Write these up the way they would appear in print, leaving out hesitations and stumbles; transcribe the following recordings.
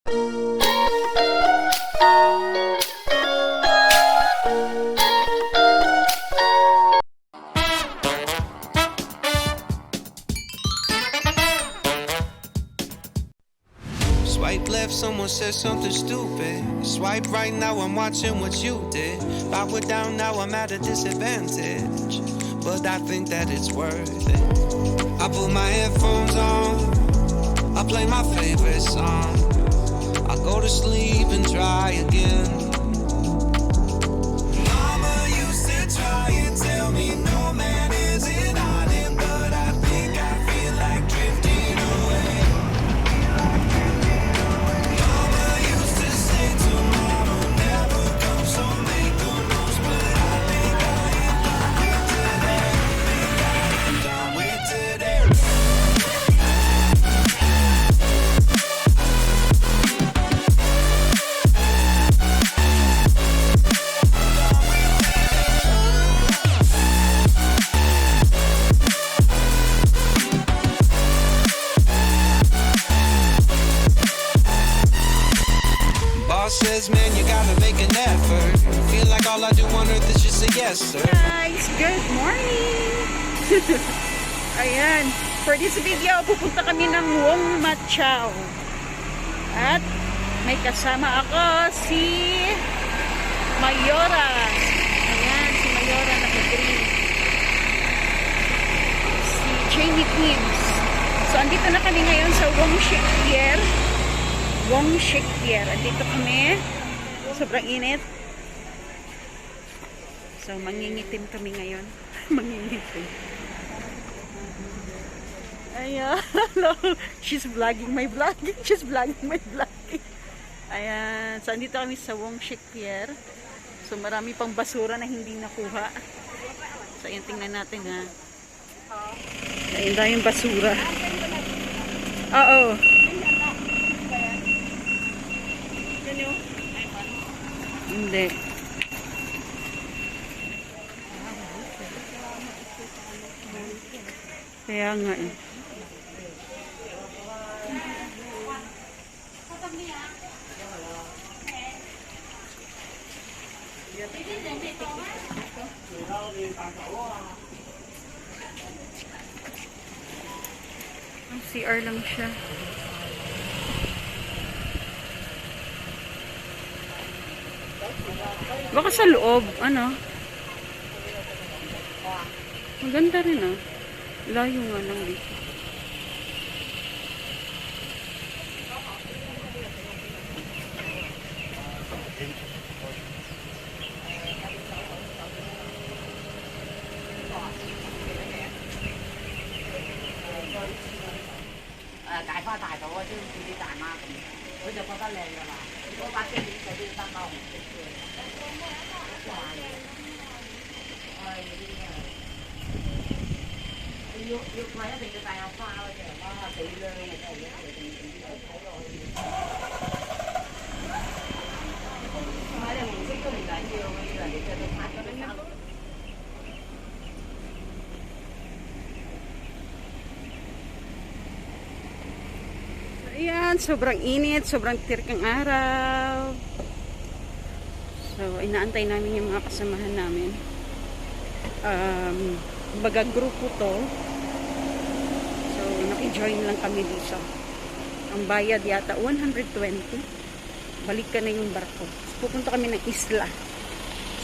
Swipe left, someone said something stupid. Swipe right, now I'm watching what you did. Power down, now I'm at a disadvantage. But I think that it's worth it. I put my headphones on, I play my favorite song. I go to sleep and try again. Mama used to try and tell me no man is an island, but I think I feel like drifting away. Mama used to say tomorrow never comes, so make the most. But I think I am done with today. Think I am done with today. Boss says, "Man, you gotta make an effort." Feel like all I do on earth is just say yes, sir. Guys! Good morning! Ayan. For this video, pupunta kami ng Wong Ma Chau. At may kasama ako si Mayora. Ayan, si Mayora naka-green. Si Jamie Teams. So, andito na kami ngayon sa Wong Shik Pier. Wong Shik Pier. Andito kami. Sobrang init. So, mangingitim kami ngayon. Mangingitim. Ayan. She's vlogging my vlogging. She's vlogging my vlogging. Ayan. So, andito kami sa Wong Shik Pier. So, marami pang basura na hindi nakuha. So, ayan, tingnan natin ha. Ayan, daming basura. Oo. Hindi. Kaya nga eh. Ang CR lang siya. Baka sa loob, ano? Maganda rin ah. Layo nga lang dito. 誒大花大朵啊，即好似啲大媽咁，佢就覺得靚㗎啦。嗰把遮影就啲單包紅色嘅，唉，嗰啲真係要要唔係一定要帶有花嗰隻，哇幾靚啊真係，睇落去。唔係你紅色都唔緊要，我以為你着到拍咗啲衫。 Ayan, sobrang init, sobrang tirik ang araw. So, inaantay namin yung mga kasamahan namin. Baga grupo to. So, nakijoin lang kami dito. Ang bayad yata, 120. Balik ka na yung barko. So, pupunta kami ng isla.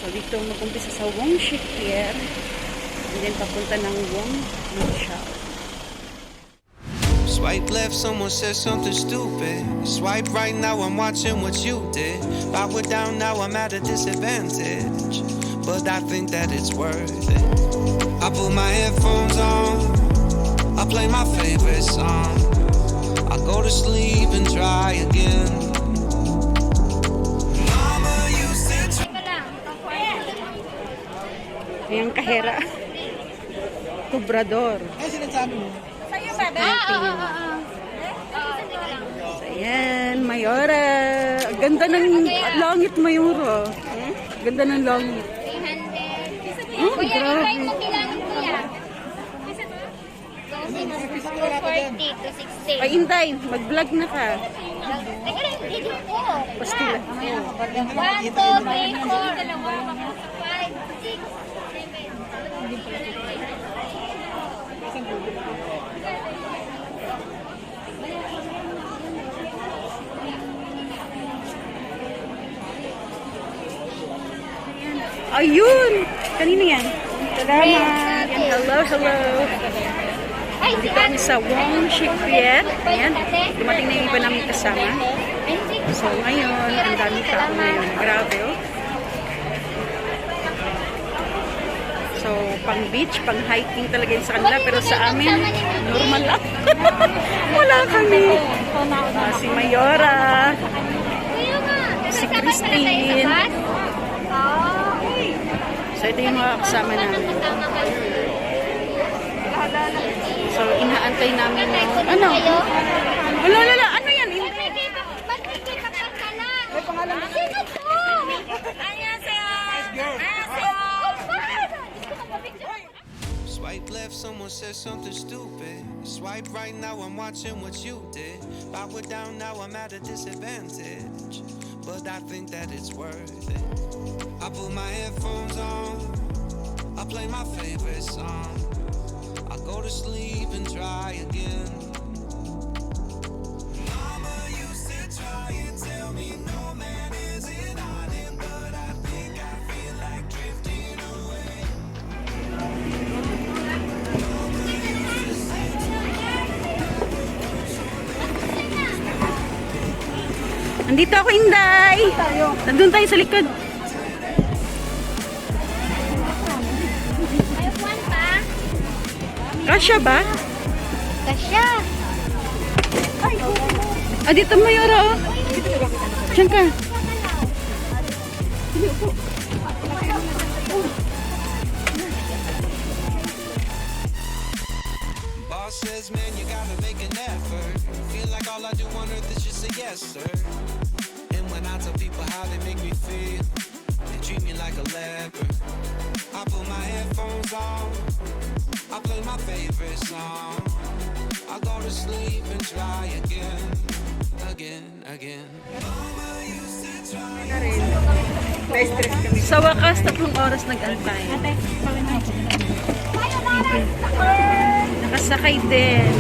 So, dito mag-umpisa sa Wong Shik Pier. And then, papunta ng Wong Ma Chau. Swipe left, someone said something stupid. Swipe right, now I'm watching what you did. Power down, now I'm at a disadvantage. But I think that it's worth it. I put my headphones on, I play my favorite song. I go to sleep and try again. Mama used to Ayan, kahera. Kubrador. Ay, sinasabi mo. So, ayan, Mayora. Ang ganda ng langit, Mayora. Ganda ng langit. 300. Oh, Kuya, grabe. i-try mo bilang kuya. 240 to 60. Ay, Inday, mag-vlog na ka. Teka lang, hindi Pastilan. 1, 2, 3, 4, 5, 6, 7. Ayun! Kanino yan? Salamat! Yan, hello, hello! Ay, si Dito kami sa Wong Shik Pier. Ayan, dumating na yung iba namin kasama. So ngayon, ang daming tao ngayon. Grabe, oh. So, pang beach, pang hiking talaga yun sa kanila. Pero sa amin, normal lang. Wala kami. Ah, si Mayora. Kuya nga. Si Sasabay pala tayo sa Christine. bus? Oh. So, ito yung mga kasama namin. Kasama kayo. So, inaantay namin Tatay, yung kunin ano? kayo. Wala, wala, wala. Ano yan? Ba't may kay ba't may kay papasala? May pangalan. Sino to? Annyeonghaseyo. Annyeonghaseyo. Diyos ko, mapapicture. Swipe left, someone said something stupid. Swipe right, now I'm watching what you did. Power down, now I'm at a disadvantage. But I think that it's worth it. I put my headphones on, I play my favorite song. I go to sleep and try again. Mama used to try and tell me no man is an island, but I think I feel like drifting away. Andito ako, Inday! Nandun tayo sa likod. May upuan pa? Kasya ba? Kasya. Ah, dito Mayora, oh. Diyan ka. Boss says, man, you gotta make an effort. Feel like all I do on earth is just say yes, sir. And when I tell people how they make me feel, they treat me like a leper. I put my headphones on, I play my favorite song. I go to sleep and try again, again, again. Mama used to try. Sa wakas, 3 oras nag-antay. Nakasakay din.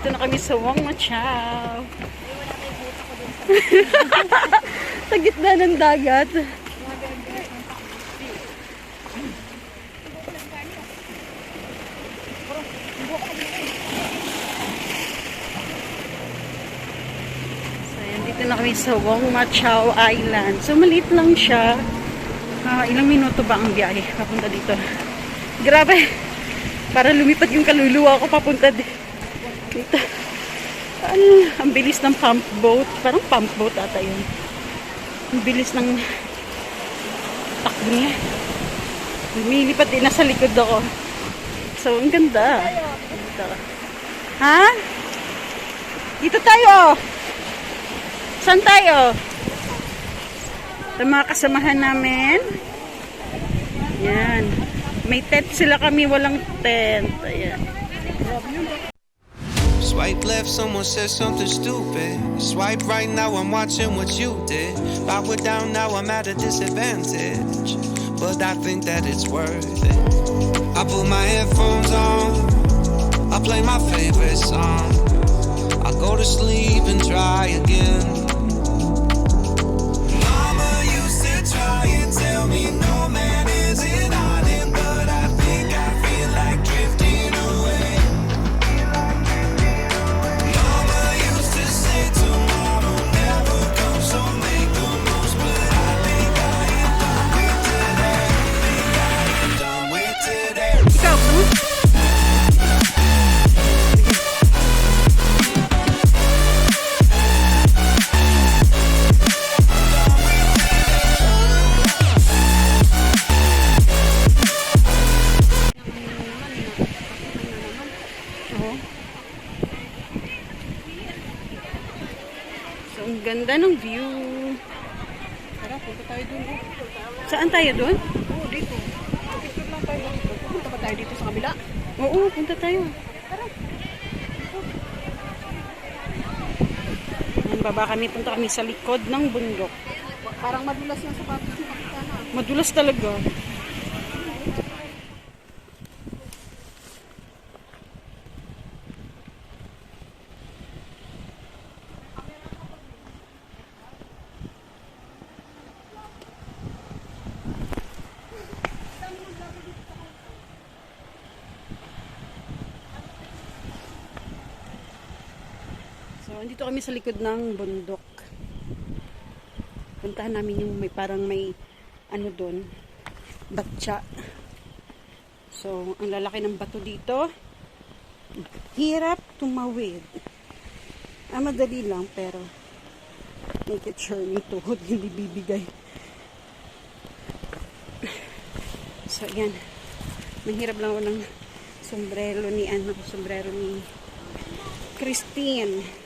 Dito na kami sa Wong Ma Chau. Sa gitna ng dagat. So, ayan, dito na kami sa Wong Ma Chau Island. So, maliit lang siya. Ilang minuto ba ang biyahe papunta dito? Grabe! Para lumipad yung kaluluwa ko papunta dito. Ang bilis ng pump boat. Parang pump boat ata yun. Ang bilis ng takbo niya. Lumilipad din. Nasa likod ako. So, ang ganda. Dito. Ha? Dito tayo! Saan tayo? Sa mga kasamahan namin. Yan. May tent sila, kami walang tent. Ayan. Swipe left, someone said something stupid. Swipe right, now I'm watching what you did. Power down, now I'm at a disadvantage. But I think that it's worth it. I put my headphones on, I play my favorite song. I go to sleep and try again. Mama used to try and tell me no man is an island, but I think I feel like drifting away. Mama used to say tomorrow never comes, so make the most. But I think I am done with today. Think I am done with today. Ikaw, gusto mo? Sige. Oo. So, ang ganda ng view. Tara, punta tayo dun. Oh. Saan tayo doon? Oo, dito. Picture lang tayo dito. Pupunta ba tayo dito sa kabila? Oo, punta tayo. Tara. Ayan, baba kami, punta kami sa likod ng bundok. Parang madulas yung sapatos mo, Kapitana. Madulas talaga. So, andito kami sa likod ng bundok. Puntahan namin yung may parang may ano doon, batya. So, ang lalaki ng bato dito. Hirap tumawid. Madali lang, pero make it sure yung tuhod hindi bibigay. So, ayan. Mahirap lang ako ng sombrero ni Christine.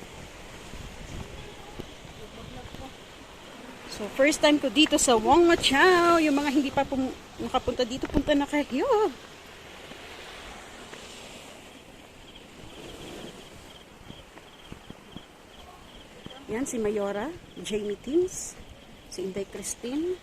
So, first time ko dito sa Wong Ma Chau. Yung mga hindi pa nakapunta dito, punta na kayo. Yan, si Mayora, Jamie Teams, si Inday Christine.